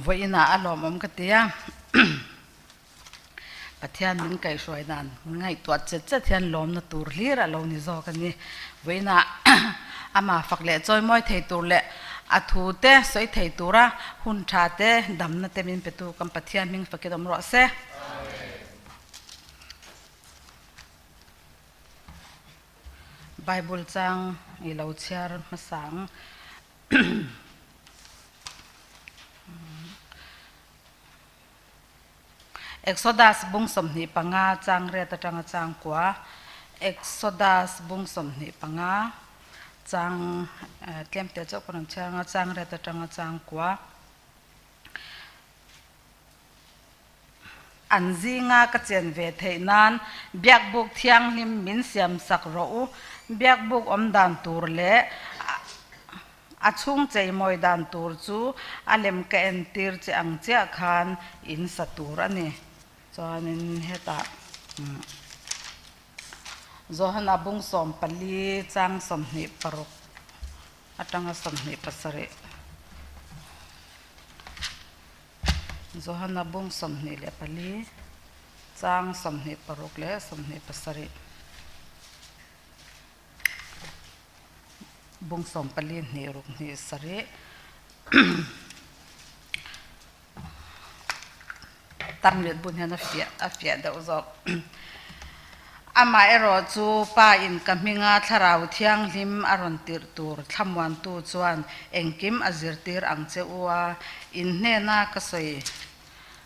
Vawiinah a lawmawm ka ti a, Pathian min kaihhruai dan min ngaihtuah chet chet hian lawmna tur hlir a lo ni zawk a ni. Vawiinah amah fak leh chawimawi thei tur leh a thu te sawi thei tura hun tha te damna te min petu kan Pathian hming fakin awm rawh se. Bible chang i lo chhiar hmasa ang. Exodus bung 25 chang riat atanga chang kua Exodus bung 25 chang tlem te chauh ka rawn chhiar anga chang riat atanga chang kua An zinga ka chen ve theih nan biakbuk thianghlim min siam sak rawh u. Biakbuk awm dan tur leh a chhung cheimawi dan tur chu a lem ka entir che ang chiah khan in sa tur a ni. Chuanin hetah Johana bung 14 chang 26 atanga 27. Johana bung 24, chang 26 leh 27. Bung 14 hnih ruk hnih sarih. Tarmit bun hian a fiah a fiah deuh zawk. Amaherawh chu Pa in ka hminga Thlarau Thianghlim a rawn tirh tur thlamuantu chuan engkim a zirtir ang che u a, in hnena ka sawi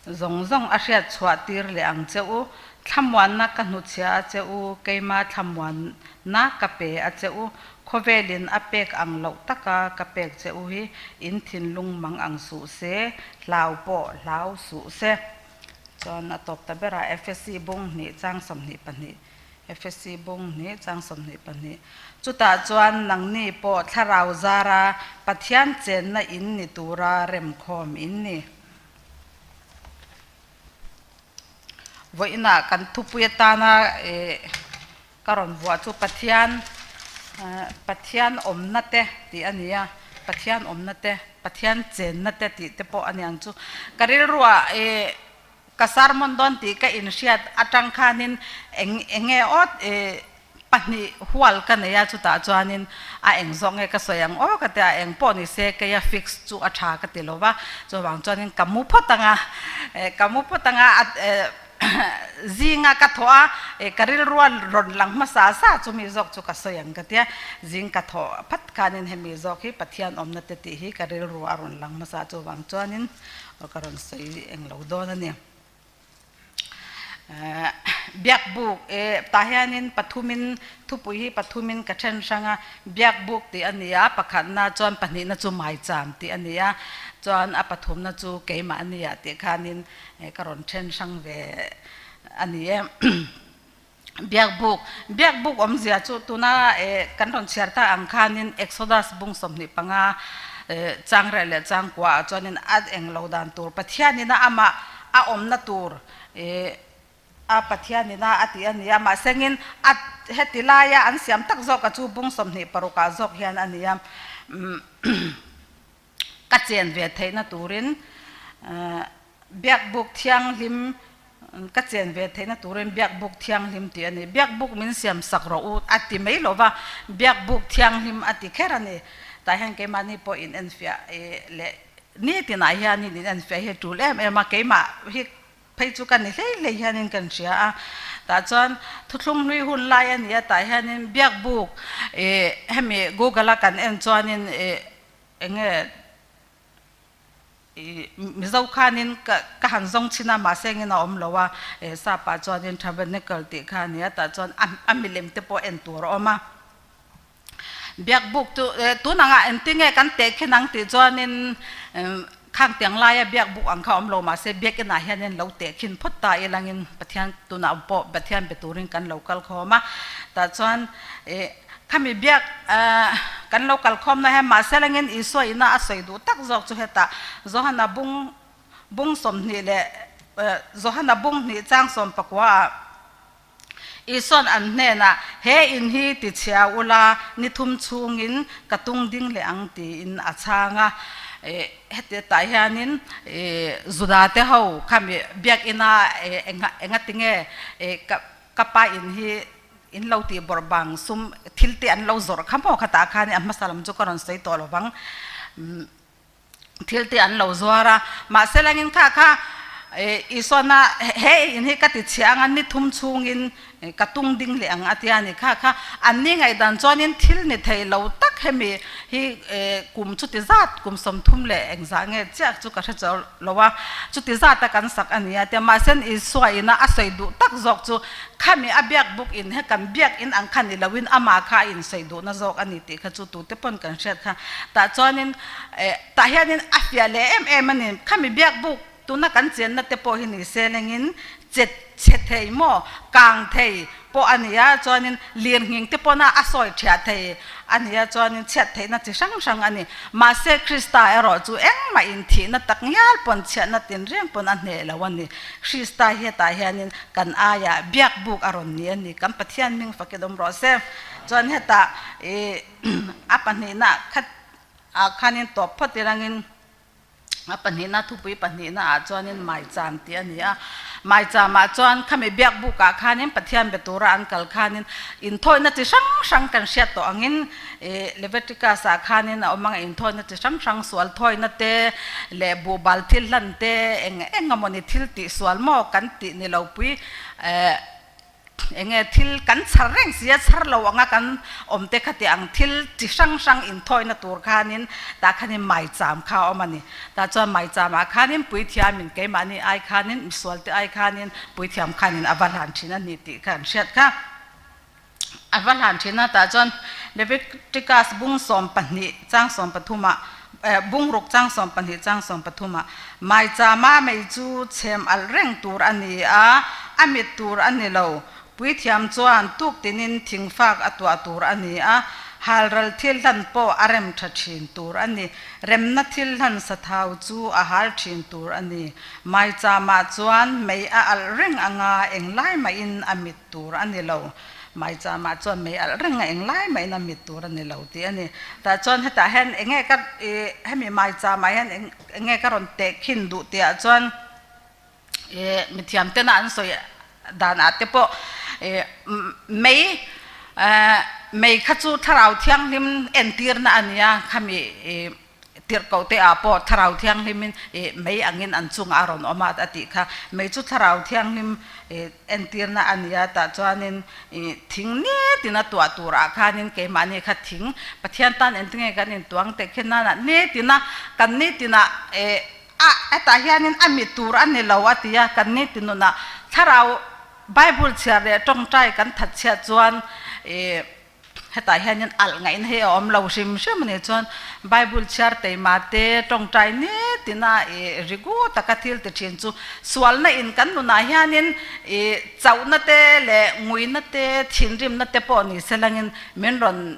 zawng zawng a hriat chhuah tir leh ang che u. Thlamuanna ka hnuchhia a che u, keima thlamuanna ka pe a che u, khawvelin a pek ang loh taka ka pek che u hi in thinlung mang ang suh se, hlau pawh hlau suh se. Chuan a tawp ta ber a, Efesi bung hnih chang 22, Efesi bung hnih chang 22, Chutah chuan nangni pawh thlarau zara Pathian chenna in ni tura remkhawm in ni. Vawiinah kan thupui atana ka rawn vuah chu Pathian Pathian awmna te tih a ni a, Pathian awmna te, Pathian chenna te tih te pawh a ni ang chu. Ka rilruah ih ka sermon dawn tih ka inhriat atang khanin eng eng nge awt ih pahnih hual ka nei a, chutah chuanin a eng zawk nge ka sawi ang aw ka ti a, eng pawh ni se keia fix chu a tha ka ti lo va, chuvang chuanin ka mu phawt ang a, ka mu phawt ang a. Zinga ka thawh a, ka rilrua rawn lang hmasa sa chu mi zawk chu ka sawi ang ka tia, zing ka thawh phat khanin hemi zawk hi Pathian awmna te tih hi ka rilrua a rawn lang hmasa chuvang chuanin ka rawn sawi eng lo dawn a ni. Biakbuk tah hianin pathumin thupui hi pathumin ka then hrang a, Biakbuk tih a ni a, pakhatna chuan pahnihna chu maicham tih a ni a, chuan a pathumna chu keimah a nia tih khanin Ka rawn then hrang ve a ni e. Biakbuk, Biakbuk awmzia chu tuna kan rawn chhiar ta ang khanin Exodus bung 25 changreh leh changkua ah chuanin a eng lo dan tur Pathianin a amah a awmna tur a Pathianin a a tih a ni a, mahsengin a heti laia an siam tak zawk a chu bung 26 ah zawk hian a ni a. Ka chen ve theihna turin Biakbuk thianghlim ka chen ve theihna turin Biakbuk thianghlim tih a ni. Biakbuk min siam sak rawh u a ti mai lo va, Biakbuk thianghlim a ti kher a ni. Tah hian keimahni pawh in enfiah leh nitinah hianin in enfiah hi a tul em em a, keimah hi Phei chu ka ni hlei hlei hianin kan hria a, tah chuan thuthlung hlui hun lai a ni a, tah hianin biakbuk ih hemi Google a kan en chuanin ih eng nge ih Mizo khanin ka ka han zawng chhin a mahse engin a awm lo a, ih sap ah chuanin tabernacle tih kha a ni a, tah chuan a a milem te pawh en tur a awm a. Biakbuk chu tunangah engtinge kan tehkhin ang tih chuanin khang tiang laia biakbuk ang kha awm lo mahse biakinah hianin lo tehkhin phawt ta ilangin Pathian tunah pawh Pathian be turin kan lo kal khawm a, tah chuan ih khami biak kan lo kal khawmna hian mahse langin Isua ina a sawi duh tak zawk chu hetah Johana bung bung 20 leh Johana bung hnih chang 19 ah Isua'n an hnenah, He in hi ti chhia ula, ni thum chhungin ka tung ding leh ang, tiin a chhang a. Heti tah hianin Juda te ho khami biakina engati nge ka pa in hi in lo tih bawrh bang sum thil te an lo zawrh kha maw khatah khanin a hmasa lam chu ka rawn sawi tawh lovang. Thil te an lo zuar a, mahse langin kha kha Isuana he in hi ka ti chhia ang a, ni thum chhungin ka tung ding leh ang a tia ni kha kha an ni ngaihdan chuanin thil ni thei lo tak hemi hi kum chuti zat kum 30 leh engzah nge chiah chu ka hre chauh lo a, chuti zata kan sak a ni a tia, mahse Isua ina a sawi duh tak zawk chu khami a biak buk in he kan biak in ang kha ni loin amah kha a insawi duhna zawk a ni tih kha chu tute pawn kan hriat kha tah chuanin Eh, tah hianin a fiah leh em em a ni. Khami biak buk tuna kan chenna te pawh hi ni se lengin che chhe thei maw, kang thei pawh a ni a, chuanin lirnghing te pawna a sawi thiah thei a ni a, chuanin chhiat theihna chi hrang hrang a ni. Mahse Krista erawh chu engmah inthihna tak ngial pawn chhiatna tinreng pawn a hneh lo a ni. Krista hi hetah hianin kan aiah biak buk a rawn ni a ni. Kan Pathian hming fakin awm rawh se. Chuan hetah ih a pahnihna khat Ah khanin tawp phawt irangin a pahnihna thupui pahnihna ah chuanin maicham tih a ni a. Maicham ah chuan khami biak buk ah khanin Pathian be tura an kal khanin inthawihna chi hrang hrang kan hriat tawh angin ih Leviticus ah khanin a awm ang a inthawihna chi hrang hrang sual thawihna te leh buhbal thil hlan te eng eng emawni thil tih sual maw kan tih ni lo pui eh Enge thil kan chhar reng si a, chhar lo anga kan awm te kha tih ang thil chi hrang hrang inthawina tur khanin tah khanin maicham kha a awm a ni. Tah chuan maicham ah khanin puithiamin keimahni ai khanin misualte ai khanin puithiam khanin a va hlan thin a ni tih kha an hriat kha. A va hlan thin a, tah chuan Leviticus bung 12 chang 13 ah bung ruk chang 12 chang 13 ah Maichama mei chu chhem alh reng tur a ni a, a mit tur a ni lo. Puithiam chuan tuk tinin thingfak a tuah tur a ni a, halral thil hlan pawh a rem tha thin tur a ni. Remna thil hlan sathau chu a hal thin tur a ni. Maichamah chuan mei a alh reng anga englai mahin a mit tur a ni lo. Maichamah chuan mei alh reng a englai mahin a mit tur a ni lo tih a ni. Tah chuan hetah hian enge ka ih hemi maichamah hian eng enge ka rawn tehkhin duh tih ah chuan ih mithiam tena an sawi dan ah te pawh ih mei eh mei kha chu thlarau thianghlim entirna a ni a khami ih Tirhkoh te ah pawh Thlarau Thianghlimin ih mei angin an chungah a rawn awm a a tih kha. Mei chu Thlarau Thianghlim ih entirna a ni a, tah chuanin ih thing nitin a tuah turah khanin keimahni kha thing Pathian tan engtinge kan intuang teh khin nana nitina kan nitinah ih a hetah hianin a mi tur a ni lo a ti a, kan nitin nunah Thlarau Bible chhiar leh tawngtai kan thatchhiat chuan ih Hetah hianin alh ngaihna hi a awm lo hrim hrim a nih chuan Bible chhiar teima te tawngtai nitina ih rigu taka thil ti thin chu sualna in kan nunah hianin ih chauhna te leh nguina te thinrimna te pawh ni se langin min rawn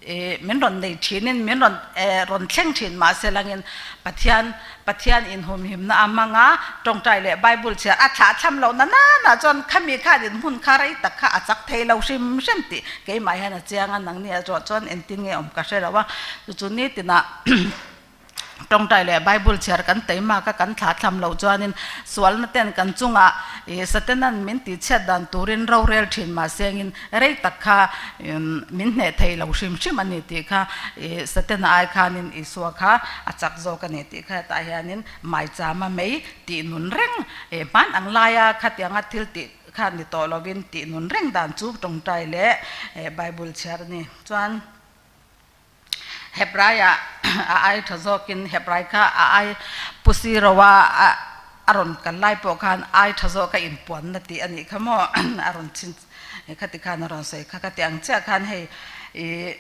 ih min rawn nei thinin min rawn eh rawn thleng thin mahse langin Pathian Pathian inhumhimna a hmang a, tawngtai leh Bible chhiar a thlah thlam loh na nana chuan khami khan in hmun kha rei tak kha a chak thei lo hrim hrim tih keimah hian a chiang a, nangni a zawh chuan engtin nge awm ka hre lo a, chu chu nitinah tawngtai leh Bible chhiar kan teimak a kan thlah thlam loh chuanin sualna ten kan chungah ih Satanan min tihchhiat dan turin rorel thin mahsengin Rei tak kha min hneh thei lo hrim hrim a ni tih kha i Satena ai khanin Isua kha a chak zawk a ni tih kha hetah hianin maichama mei tih nun reng hman ang laia khatianga thil tih kha ni tawh lovin tih nun reng dan chu tawngtai leh Bible chhiar a ni. Chuan Hebraiah a ai tha zawkin Hebrai kha a ai pu siro a a rawn kal lai pawh khan ai tha zawk a inpuanna tih a nih kha maw a rawn chhin khati khan a rawn sawi kha ka ti ang chiah khan hei ih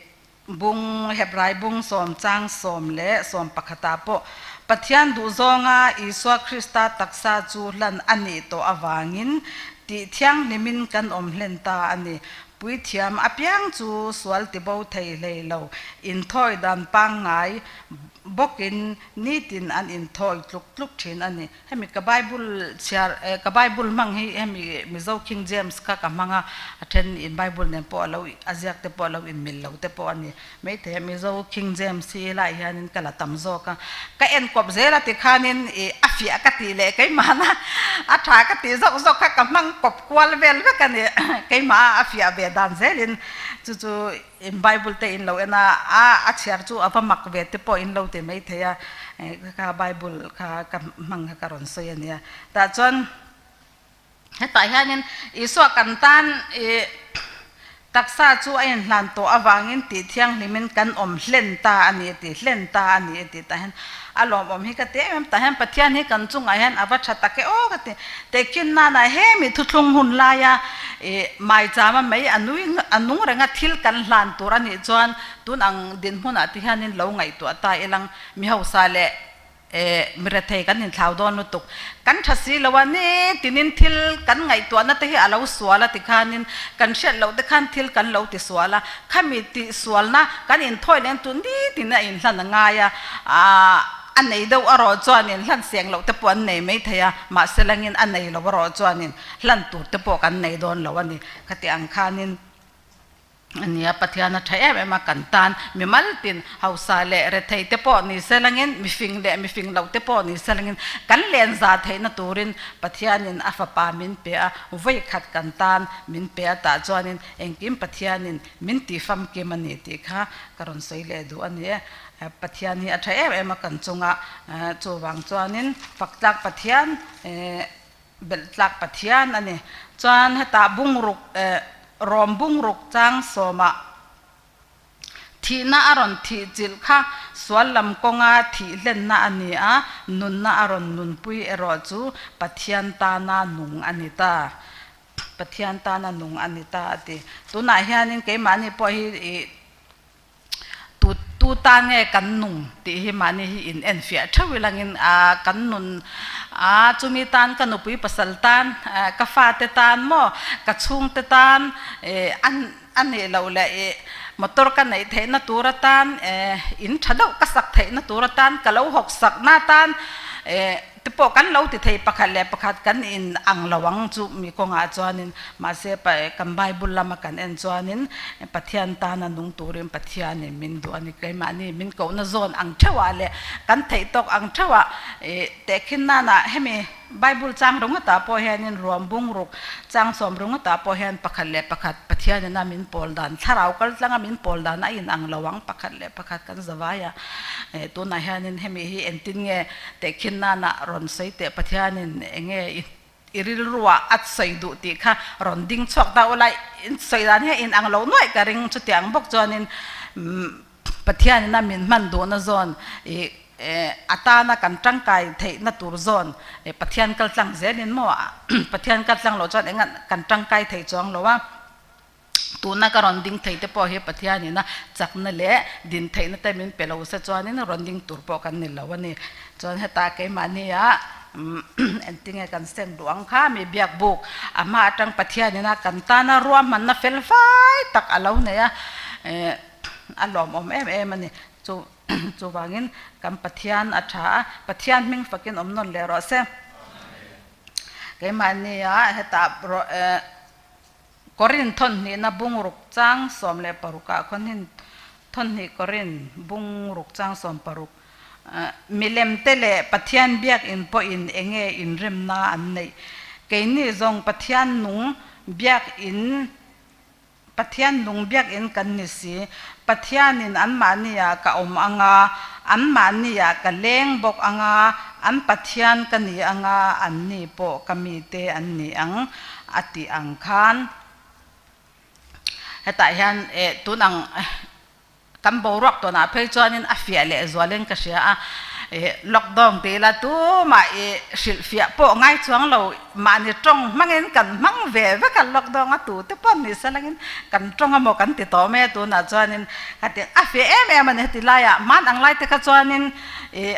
bung Hebrai bung sawm chang sawm leh sawm pakhatah pawh Pathian duhzawnga Isua Krista taksa chu hlan a nih tawh avangin tih thianghlimin kan awm hlen ta a ni. Puithiam apiang chu sual tibo thei hlei lo, inthawi dan pangngai bawkin nitin an inthawi tluk tluk thin a ni. Hemi ka Bible chhiar eh ka Bible hmang hi hemi Mizo King James kha ka hmang a, a then in Bible nen pawh a lo a ziak te pawh a lo inmil lo te pawh a ni. Maithei a Mizo King James hi helaiah hianin ka la tam zawk a, ka enkawp zel a tikhanin ih a fiah ka tih leh keimahna a tha ka tih zawk zawk kha ka hmang kawp kual vel vek a ni. Keimah a fiah ve dan zelin chu chu in Bible te in lo en a, a a chhiar chu a va mak ve te pawh in lo ti maithei a, kha Bible kha ka hmang kha ka rawn sawi a nia. Tah chuan. Hetah hianin Isua kan tan i taksa chu a inhlan tawh avangin tih thianghlimin kan awm hlen ta a ni a ti, hlen ta a ni a ti. Tah hian a lawmawm hi ka ti em em. Tah hian Pathian hi kan chungah hian a va tha tak e aw ka ti. Tehkhin nana hemi thuthlung hun laia i maichama mei a nui a nung renga thil kan hlan tur a nih chuan tun ang dinhmunah ti hianin lo ngaihtuah ta ilang mi hausa leh Eh, mi rethei kan inthlau dawn lutuk. Kan tha si lo a, nitinin thil kan ngaihtuahna te hi a lo sual a tikhanin kan hriat loh te khan thil kan lo ti sual a, khami tih sualna kan inthawi leh chu nitin a inhlan a ngai a, ah, a nei deuh erawh chuanin hlan seng loh te pawh an nei maithei a, mahse langin a nei lo erawh chuanin hlan tur te pawh kan nei dawn lo a ni. Khati ang khanin. A nia, Pathian a tha em em a, kan tan mimal tin hausa leh rethei te pawh ni se langin, mifing leh mifing loh te pawh ni se langin kan len za theihna turin Pathianin a fapa min pe a, vawi khat kan tan min pe a tah chuanin engkim Pathianin min ti famkim a ni tih kha ka rawn sawi leh duh a ni e. Pathian hi a tha em em a kan chunga chuvang chuanin faktlak Pathian Belh tlak Pathian a ni. Chuan hetah bungruk eh rawm bungruk chang sawmah thihna a rawn thih chilh kha sual lam kawnga thih hlenna a ni a, nunna a rawn nunpui erawh chu Pathian tana nung a ni ta. Pathian tana nung a ni ta a ti. Tunah hianin keimahni pawh hi ih Tu tu tan nge kan nung tih hi mahni hi in enfiah theuh ilangin a kan nun a chumi tan ka nupui pasal tan ka fate tan maw ka chhungte tan an a nih loh leh ih motor ka neih theihna tur atan in tha deuh ka sak theihna tur atan ka lo hawk sakna atan Te pawh kan lo ti thei pakhat leh pakhat kan in ang lo ang chu mi kawngah chuanin mahse kan Bible lama kan en chuanin Pathian tana nung turin Pathianin min duh a ni. Keimahni min kohna zawn ang theuhah leh kan theih tawk ang theuhah ih tehkhin nanah hemi Bible chang ringawtah pawh hianin ruam bungruk chang sawm ringawtah pawh hian pakhat leh pakhat Pathianina min pawl dan thlarau kal tlanga min pawl dan a in ang lo ang pakhat leh pakhat kan zavai a tunah hianin hemi hi engtin nge Tehkhin nana rawn sawi teh Pathianin enge i i rilruah a sawi duh tih kha rawn ding chhuak ta ula in sawi dan hian in ang lo nuaih ka ring chutiang bawk chuanin Pathianin a min hman duhna zawn i a tana kan tangkai theihna tur zawn Pathian kal tlang zelin maw Pathian kal tlang loh chuan eng kan tangkai thei chuang lo a. Tuna ka rawn ding thei te pawh hi Pathianina chakna leh din theihna te min pe lo se chuanin rawn ding tur pawh kan ni lo a ni. Chuan heta keimahnia engtinge kan seng duh ang kha mi biak buk a hma atang Pathianina kan tana ruahmanna fel fai tak a lo nei a, a lawmawm em em a ni. Chu chuvangin kan Pathian a tha a, Pathian hming fakin awm nawn leh rawh se. Keimahnia heta Korin thawnhnihna bungruk chang 16 ah khawn thawnhnih Korin bungruk chang 16 Milem te leh Pathian biakinn pawhin enge inremna an neih? Keini zawng Pathian nung biakinn Pathian nung biakinn kan ni si. Pathianin anmahni ah ka awm anga, anmahni ah ka leng bawk anga, an Pathian ka ni anga, anni pawh ka mite an ni ang. A tih ang khan hetah hian eh tun ang kan boruak tawnah phei chuanin a fiah leh zualin ka hria a, eh lockdown tih ila tumah ih hrilhfiah pawh ngai chuang lo mahni tawng hmangin kan hmang ve vek a lockdown a tute pawh ni se langin kan tawng amaw kan ti tawh mai a tunah chuanin heti a fiah em em a ni heti laiah hman ang lai te kha chuanin ih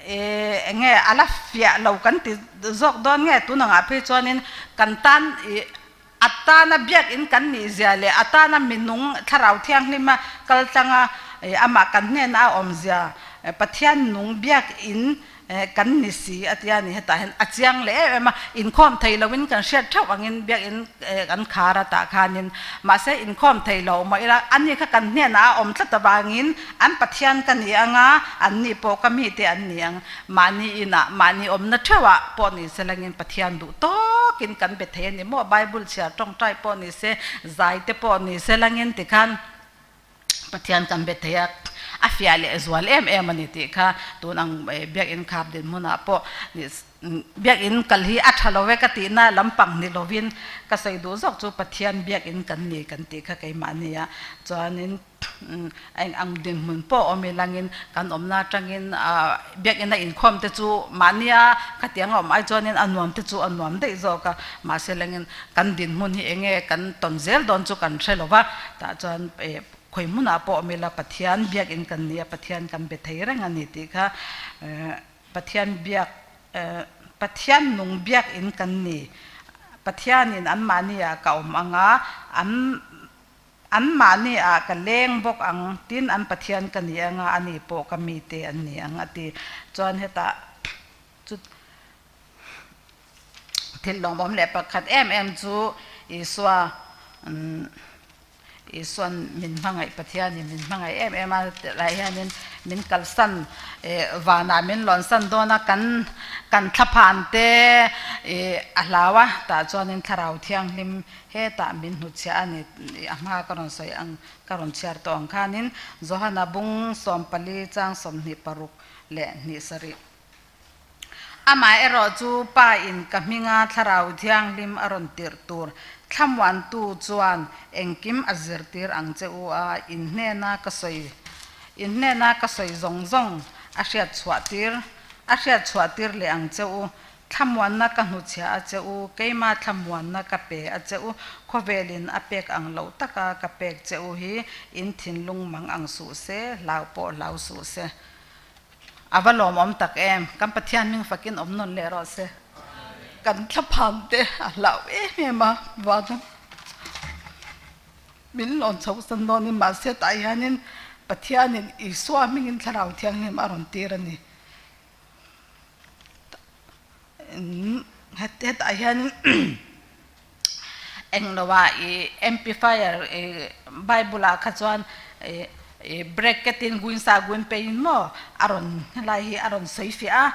Ih enge a la fiah lo kan ti zawk dawn nge tun angah phei chuanin kan tan ih a tana biakinn kan nih zia leh a tana minung thlarau thianghlima kal tlanga ih amah kan hnena a awm zia Pathian nung biakin kan ni si a tia ni. Hetah hian a chiang leh em em a, inkhawm thei loin kan hriat theuh angin biakin kan khar a tah khanin mahse inkhawm thei lo mah ila ani kha kan hnenah a awm tlat avangin an Pathian ka ni anga anni pawh ka mite an ni ang. Mahni inah mahni awmna theuhah pawh ni se langin Pathian duh tawkin kan be thei a ni maw? Bible chhiar tawngtai pawh ni se, zai te pawh ni se langin tikhan Pathian kan be thei a, a fiah leh zual em em a ni tih kha tun ang biakinn khap dinhmunah pawh biakinn kal hi a tha lo e ka tihna lampang ni lovin ka sawi duh zawk chu Pathian biakinn kan ni kan tih kha keimahnia chuanin eng ang dinhmun pawh awm ilangin kan awmna atangin biakinn a inkhawm te chu mahnia khatiang a awm ai chuanin a nuam te chu a nuam daih zawk a mahse lengin Kan dinhmun hi enge kan tawn zel dawn chu kan hre lo va, tah chuan khawi hmunah pawh awm ila Pathian biakin kan ni a, Pathian kan be thei reng a ni tih kha Pathian biak Pathian nung biakin kan ni. Pathianin anmahni ah ka awm ang a, an anmahni ah ka leng bawk ang, tin an Pathian ka ni ang a, ani pawh ka mite an ni ang a ti. Chuan hetah chu Thil lawmawm leh pakhat em em chu Isua Isuan min hmangaih Pathianin min hmangaih em em a tilai hianin min kalsan vanah min lawnsan dawn a kan kan thlaphan te ih a hlau a tah chuanin thlarau thianghlim hetah min hnutchhiah a ni a hma ka rawn sawi ang ka rawn chhiar tawh ang khanin Johana bung 14 chang 26 leh hnih sarih. Amaherawh chu Pa in ka hminga Thlarau Thianghlim a rawn tirh tur thlamuantu chuan engkim a zirtir ang che u a, in hnena ka sawi in hnena ka sawi zawng zawng a hriat chhuah tir a hriat chhuah tir leh ang che u. Thlamuanna ka hnuchhiah a che u, keima thlamuanna ka pe a che u, khawvelin a pek ang loh taka ka pek che u hi in thinlung mang ang suh se, hlau pawh hlau suh se. A va lawmawm tak em? Kan Pathian hming fakin awm nawn leh rawh se. Kan thlaphan te a hlau em em a, vana min lawn chho san dawnin mahse tah hianin Pathianin Isua hmingin Thlarau Thianghlim a rawn tir a ni. Hetah hianin Engloah i amplifier i Bible ah kha chuan i bracket in guin sa guin pei in maw a rawn helai hi a rawn sawi fiah a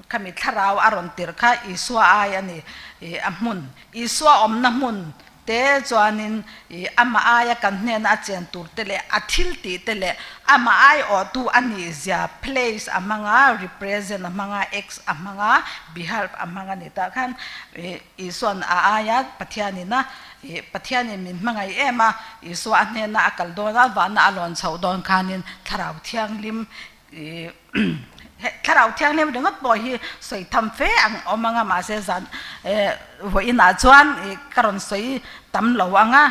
khami thlarau a rawn tirh kha Isua ai a ni i a hmun Isua awmna hmun te chuanin i amah aia kan hnena a chen tur te leh a thil tih te leh amah aiawhtu a nih zia place a hmang a, represent a hmang a, acts a hmang a, behalf a hmang a ni tah khan i Isua'n a aia Pathianin a i Pathianin min hmangaih em a, Isua a hnena a kal dawn a, vahna a lawn chhoh dawn khanin Thlarau Thianghlim i Thlarau Thianghlim ringawt pawh hi sawi tham fe ang awm ang a, mahse zan vawiinah chuan ka rawn sawi tam lo ang a,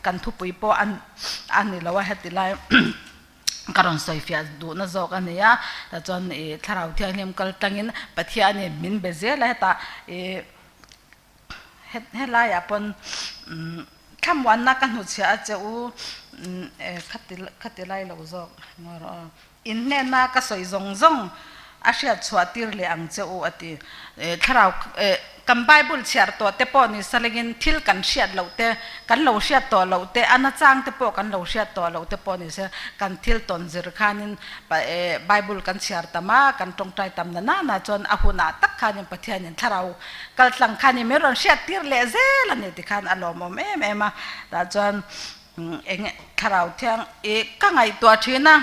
kan thupui pawh a ni lo a heti lai ka rawn sawi fiah duhna zawk a ni a, tichuan Thlarau Thianghlim kal tlangin Pathianin min be zel a hetah ih Helaiah pawn thlamuanna ka hnuchhiah a che u, khati lai lo zawk ngaw rawh aw. In hnena ka sawi zawng zawng a hriat chhuah tir leh ang che u a ti. Thlarau kan Bible chhiar tawh te pawh ni salengin thil kan hriat loh te, kan lo hriat tawh loh te, a nachang te pawh kan lo hriat tawh loh te pawh ni se, kan thil tawn zir khanin Bible kan chhiar tam a, kan tawngtai tam na nana chuan a hunah tak khanin Pathianin thlarau Kaltlang khan i min rawn hriat tir leh zel a ni ti khan a lawmawm em em a, tah chuan eng thlarau thiang i ka ngaihtuah thin a,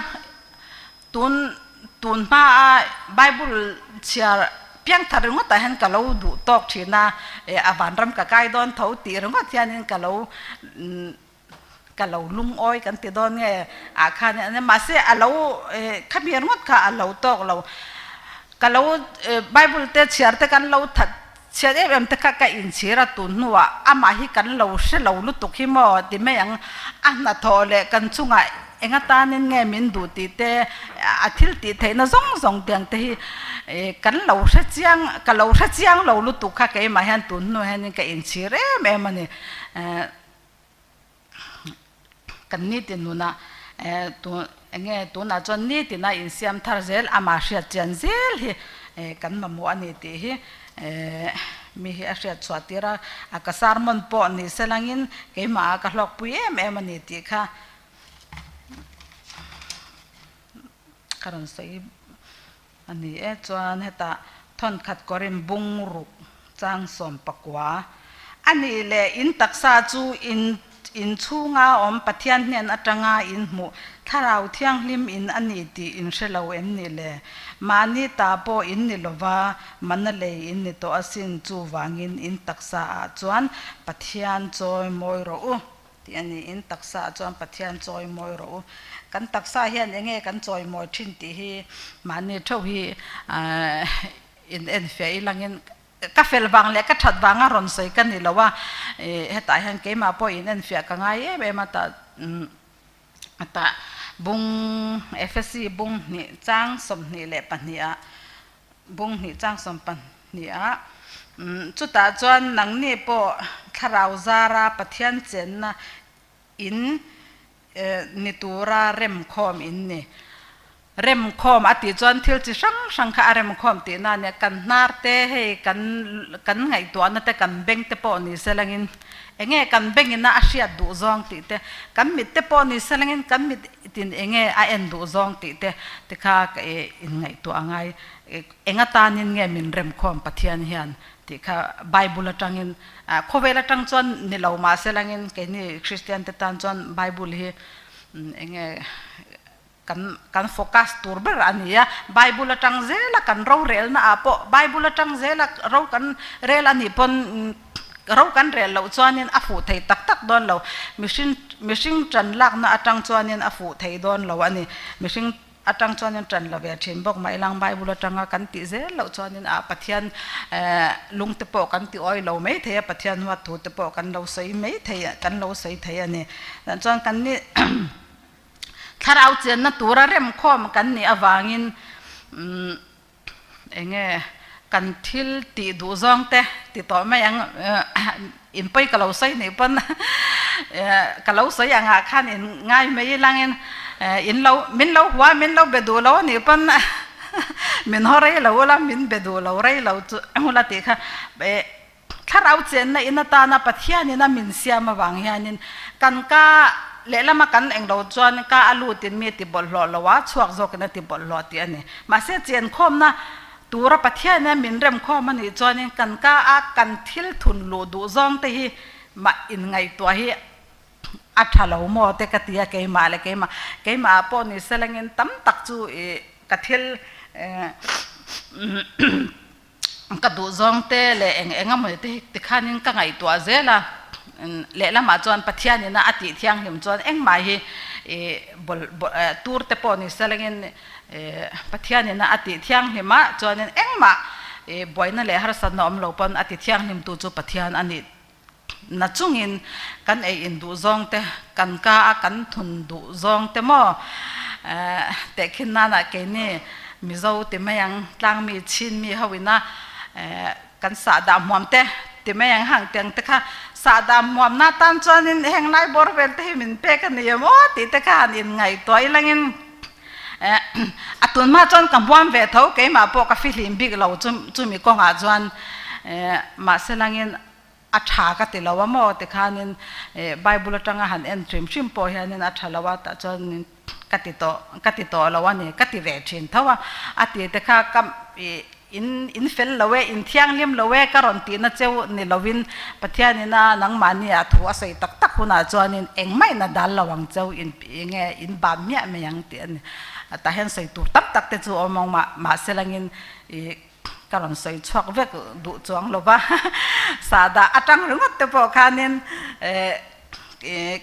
tun tun hma a Bible chhiar piangthar ringawt ah hian ka lo duh tawk thin a, a vanram ka kai dawn tho tih ringawt hianin ka lo ka lo lungawi kan ti dawn nge ah khan mahse a lo khami ringawt kha a lo tawk lo ka lo bible te chhiar te kan lo that chhiat em em te kha ka inchhir a tun hnuah amah hi kan lo hre lo lutuk hi maw ti mai ang a hnathawh leh kan chungah eng atanin nge min duh tih te a thil tih theihna zawng zawng tiang te hi kan lo hre chiang ka lo hre chiang lo lutuk kha keimah hian tun hnuah hianin ka inchhir em em a ni. Kan ni ti nunah tu Enge tunah chuan nitina insiam thar zel amah hriat chian zel hi kan mamawh a ni tih hi mi hi a hriat chhuah tir a, a ka sermon pawh ni se langin keimahah ka hlawkpui em em a ni tih kha ka rawn sawi a ni e. Chuan hetah thawnkhat kawrin bungruk chang 19 a nih leh in taksa chu in inchhunga awm Pathian hnen atanga in hmuh Thlarau Thianghlim in a ni tih in hre lo em ni le? Mahni ta pawh in ni lova, mana lei in ni tawh asin, chuvangin in taksa ah chuan Pathian chawi mawi rawh u tih a ni. In taksa ah chuan Pathian chawi mawi rawh u. Kan taksa hian enge kan chawi mawi thin tih hi mahni theuh hi in enfiah ilangin Ka fel vang leh ka that vanga rawn sawi ka ni lo a, hetah hian keimah pawh in enfiah ka ngai em em a, tah tah bung Efesi bung hnih chang 22 ah bung hnih chang 12 ah chutah chuan nangni pawh thlarau zara Pathian chenna in ni tura remkhawm in ni. Remkhawm a tih chuan thil chi hrang hrang kha a remkhawm tihna a nia. Kan hnar te hei kan kan ngaihtuahna te kan beng te pawh ni se langin enge kan bengina a hriat duh zawng tih te, kan mit te pawh ni se langin kan mit tin enge a en duh zawng tih te tikha ka inngaihtuah a ngai. Eng atanin nge min remkhawm Pathian hian tih kha Bible atangin khawvel atang chuan ni lo mahse langin keini Kristian te tan chuan Bible hi enge kan kan focus tur ber a ni a, Bible atang zela kan rorelna ah pawh Bible atang zela ro kan rel a nih pawn ro kan rel loh chuanin a fuh thei tak tak dawn lo, mihring mihring tan lakna atang chuanin a fuh thei dawn lo a ni, mihring Atang chuanin tan lo ve thin bawk mah ilang Bible atanga kan tih zel loh chuanin ah Pathian lung te pawh kan ti awi lo mai thei a, Pathian huat thu te pawh kan lo sawi mai thei a, kan lo sawi thei a ni. Chuan kan ni thlarau chenna tura remkhawm kan nih avangin Enge kan thil tih duh zawng te ti tawh mai ang in pawi ka lo sawi nih pawn ka lo sawi angah khan in ngai mai ilangin in lo min lo hua min lo be duh lo anih pawn min haw rei lo ula min be duh lo rei lo chu ula tih kha Thlarau chenna in atana Pathianin a min siam avang hianin kan ka lehlama kan englo chuan ka a lutin mi ti bawlhhlawh lo a, chhuak zawkin a ti bawlhhlawh tih a ni. Mahse chenkhawmna tura Pathianin a min remkhawm a nih chuanin kan ka a kan thil thun luh duh zawng te hi mah inngaihtuah hi a tha lo maw te ka ti a, keimah leh keimah, keimah ah pawh ni selangin tam tak chu ih ka thil Ka duh zawng te leh eng eng emaw te hi tikhanin ka ngaihtuah zel a, lehlamah chuan Pathianina a tih thianghlim chuan engmah hi ih bawlh bawlh tur te pawh ni selangin ih Pathianina a tih thianghlim a chuanin engmah ih buaina leh harsatna awm lo pawn a ti thianghlim tu chu Pathian a nih na chungin kan ei in duh zawng te kan ka a kan thun duh zawng te maw tehkhin nana keini Mizo ti mai ang tlangmi Chinmi ho ina kan sahdah hmuam te ti mai ang hang tiang te kha sahdah hmuam na tan chuanin heng lai bawr vel te hi min pek a ni em aw tih te kha han inngaihtuah ilangin a tun hma chuan ka hmuam ve tho keimah pawh ka fihlim bik lo chumi kawngah chuan mahse langin A tha ka ti lo a maw tikhanin Bible atanga han en hrim hrim pawh hianin a tha lo a tah chuan ka ti tawh ka ti tawh lo a ni ka ti ve thin tho a, a ti te kha ka ih in in fel lo e in thianghlim lo e ka rawn tihna cheu ni lovin Pathianin a nangmahni ah thu a sawi tak tak hunah chuanin engmah in a dal lo ang cheu in enge in ban miah mai ang tih a ni tah hian sawi tur tam tak te chu a awm ang mah mahse langin ih Ka rawn sawi chhuak vek duh chuang lo va, sahdah atang ringawt te pawh khanin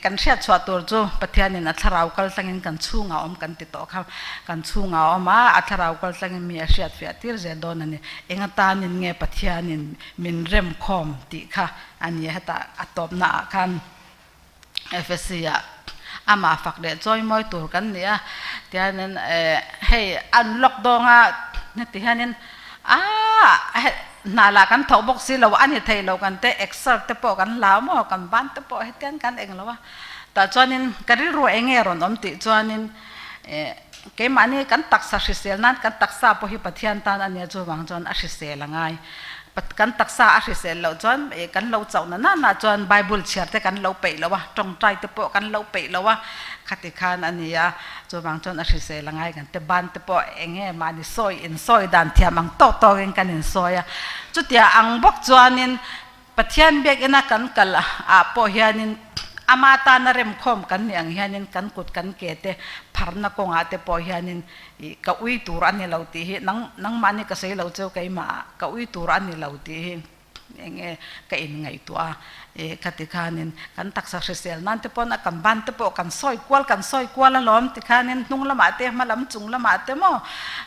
kan hriat chhuah tur chu Pathianin a thlarau kal tlangin kan chhungah awm kan ti tawh kha, kan chhungah awm a, a thlarau kal tlangin mi a hriat fiah tir zel dawn a ni. Eng atanin nge Pathianin min remkhawm tih kha a ni hetah a tawpnaah khan. Efesi ah amah fak leh chawimawi tur kan ni a, tihianin hei an lock dawng a heti hianin aah hna lah kan thawk bawk si lo a ni thei lo kan te exer te pawh kan la maw kan ban te pawh hetiang kan eng lo a, tah chuanin ka rilru eng nge rawn awm tih chuanin. Keimahni kan taksa hrisel nan kan taksa pawh hi Pathian tan a nia chuvang chuan a hrisel a ngai. Kan taksa a hrisel loh chuan kan lo chauh na nana chuan Bible chhiar te kan lo peih lo a, tawngtai te pawh kan lo peih lo a, khati khan a ni a, chuvang chuan a hrisel a ngai kan te ban te pawh eng nge mahni sawi insawi dan thiam ang tawk tawkin kan insawi a. Chutia ang bawk chuanin Pathian biakina kan kal ah pawh hianin ama tana remkhawm kan nih ang hianin kan kut kan ke te pharna kawngah te pawh hianin ih ka ui tur a ni lo tih hi nang nangmahni ka sawi lo cheu keimah ah ka ui tur a ni lo tih hi eng nge ka inngaihtuah a ih khati khanin kan taksa hrisel nan te pawn a kan ban te pawh kan sawi kual kan sawi kual alawm tikhanin hnung lamah te hma lam chung lamah te maw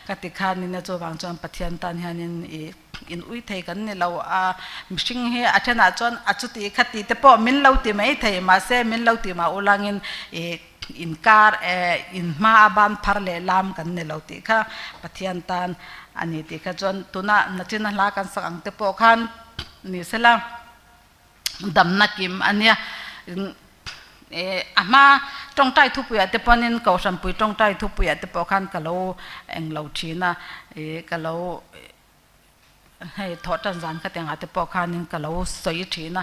ka ti khanin a chuvang chuan Pathian tan hianin ih In ui thei kan ni lo a, mihring hi a thenah chuan a chuti kha ti te pawh min lo ti mai thei, mahse min lo ti mah ulangin ih inkar eh in hma a ban phar leh lam kan ni lo tih kha Pathian tan a ni tih kha chuan tuna nachina hla kan sak ang te pawh khan ni sela. Damna kim a nia. A hma tawngtai thupuiah te pawhin Kohhranpui tawngtai thupuiah te pawh khan ka lo eng lo thin a, ka lo hei thawh tan zan kha tengah te pawh khanin ka lo sawi thin a.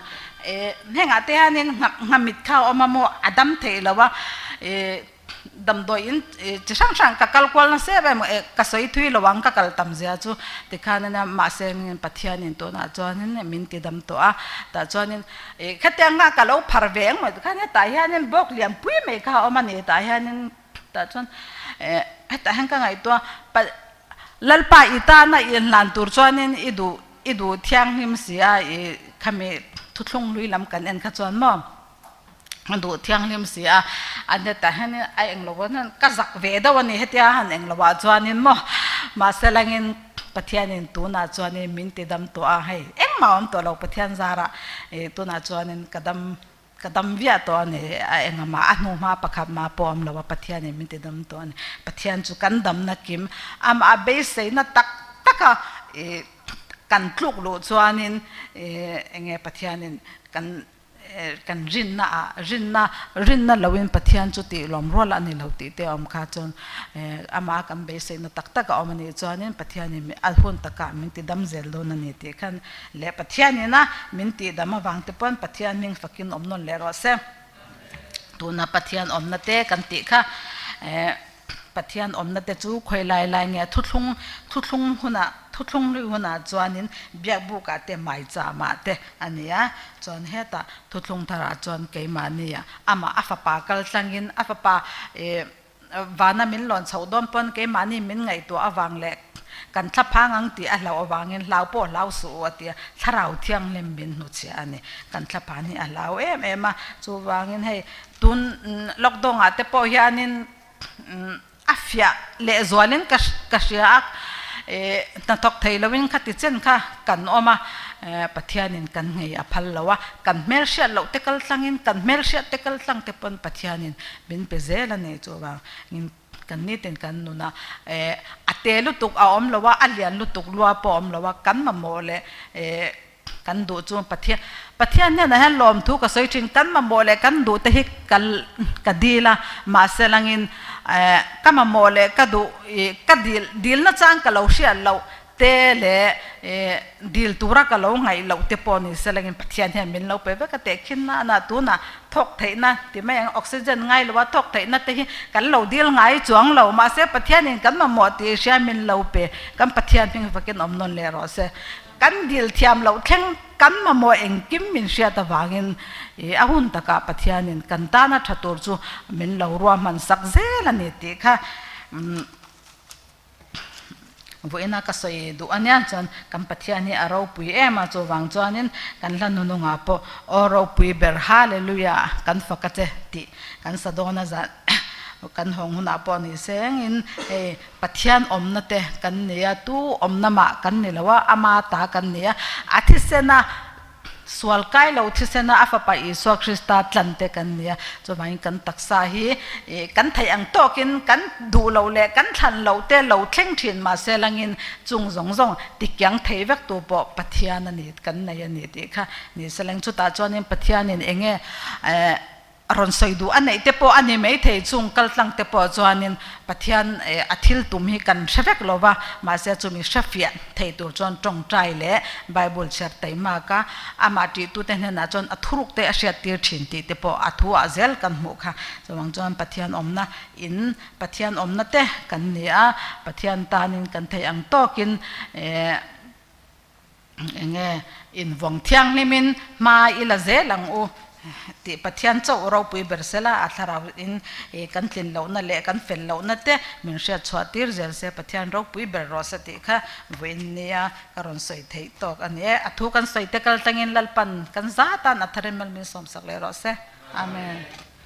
Hengah te hianin nghamit kha a awm a maw a dam theih lo a. Damdawi in chi hrang hrang ka kal kual nasa em em ka sawi thui lo ang ka kal tam zia chu tikhan ania mahse Pathianin tunah chuanin min ti dam tawh a tah chuanin ih khatiang kha ka lo phar ve engmaw tikhan hetah hianin bawk lian pui mai kha a awm a ni tah hianin tah chuan eh hetah hian ka ngaihtuah a Lalpa i tana inhlan tur chuanin i duh i duh thianghlim si a ih khami thuthlung hlui lam kan en kha chuan maw. A duh thianghlim si a, a hetah hianin a englo hian ka zak ve deuh a ni hetia han englo ah chuanin maw mahse langin Pathianin tunah chuanin min ti dam tawh a hei engmah a awm tawh lo Pathian zarah ih tunah chuanin ka dam ka dam viah tawh a ni a engah a hnu hma pakhat mah pawh a awm lo a Pathianin min ti dam tawh a ni Pathian chu kan damna kim amah beiseina tak tak a ih kan tluk luh chuanin ih enge Pathianin kan Kan rinna ah rinna rinna loin Pathian chu tih lawm rual a ni lo tih te a awm kha chuan amah kan beiseina tak tak a awm a nih chuanin Pathianin a hun takah min ti dam zel dawn a ni tih khan leh Pathianina min tih dam avang te pawn Pathian hming fakin awm nawn leh rawh se. Tuna Pathian awmna te kan tih kha Pathian awmna te chu khawi lai lai nge thuthlung thuthlung hunah thuthlung hlui hunah chuanin biakbukah te maicham-ah te a ni a, chuan hetah thuthlung tharah chuan keimahnia amah a fapa kal tlangin a fapa ih vana min lawn chhoh dawn pawn keimahni min ngaihtuah avang leh kan thla phang ang tih a hlauh avangin hlau pawh hlau suh u a ti a, thlarau thianghlim min hnuchhiah a ni. Kan thla phan hi a hlau em em a, chuvangin hei Tun lockdown ah te pawh hianin a fiah leh zualin ka ka hria a, ih hnathawk thei loin khati chen kha kan awm a, Pathianin kan nghei a phal lo a, kan hmelhriat loh te kal tlangin kan hmelhriat te kal tlang te pawn Pathianin min pe zel a ni chuvangin kan nitin kan nun a, ih a te lutuk a awm lo a, a lian lutuk lua pawh a awm lo a, kan mamawh leh ih Kan duh chu Pathian Pathian hnenah hian lawmthu ka sawi thin, kan mamawh leh kan duh te hi ka ka dil a, mahse langin eh ka mamawh leh ka duh ih ka dil dilna chang ka lo hriat loh te leh ih dil tura ka lo ngaih loh te pawh ni se langin Pathian hian min lo pe vek a teh khin na na tunah thawk theihna ti mai ang oxygen ngai lo a thawk theihna te hi kan lo dil ngai chuang lo mahse Pathianin kan mamawh tih hria min lo pe kan Pathian hming vakin awm nawn leh rawh se. Kan dil thiam loh thleng kan mamawh engkim min hriat avangin ih a hun takah Pathianin kan tana tha tur chu min lo ruahman sak zel a ni tih kha vawiina ka sawi duh a nia chuan kan Pathian hi a ropui em a chuvang chuanin kan hla nunungah pawh aw ropui ber Hallelujah kan fak a che tih kan sa dawn a zan kan hawng hunah pawh ni sengin hei Pathian awmna te kan ni a, tu awmna mah kan ni lo a, ama ta kan ni a, a thisena sual kai lo thisena a fapa Isua Krista tlan te kan ni a, chuvangin kan taksa hi kan theih ang tawkin kan duh loh leh kan thlan loh te lo thleng thin mahse langin chung zawng zawng tikiang thei vek tu pawh Pathian a ni kan nei a ni tih kha ni se leng chutah chuanin Pathianin eng nge. Rawn sawi duh a neih te pawh a ni maithei chung kaltlang te pawh chuanin Pathian a thil tum hi kan hre vek lo va, mahse chumi hre fiah thei tur chuan tawngtai leh Bible chhiar taihmak a, amah tihtute hnenah chuan a thuruk te a hriat tir thin tih te pawh a thu ah zel kan hmuh kha. Chuvang chuan Pathian awmna in Pathian awmna te kan ni a, Pathian tanin kan theih ang tawkin Enge invawng thianghlimin hma i la zel ang u tih Pathian chauh ropui ber sela a thlarau in kan tlin lohna leh kan fel lohna te min hriat chhuah tir zel se Pathian ropui ber rawh se tih kha vawiin nia ka rawn sawi theih tawk a ni e. A thu kan sawi te kal tlangin Lalpan kan zatan a tharin mal min sawmsak leh rawh se. Amen.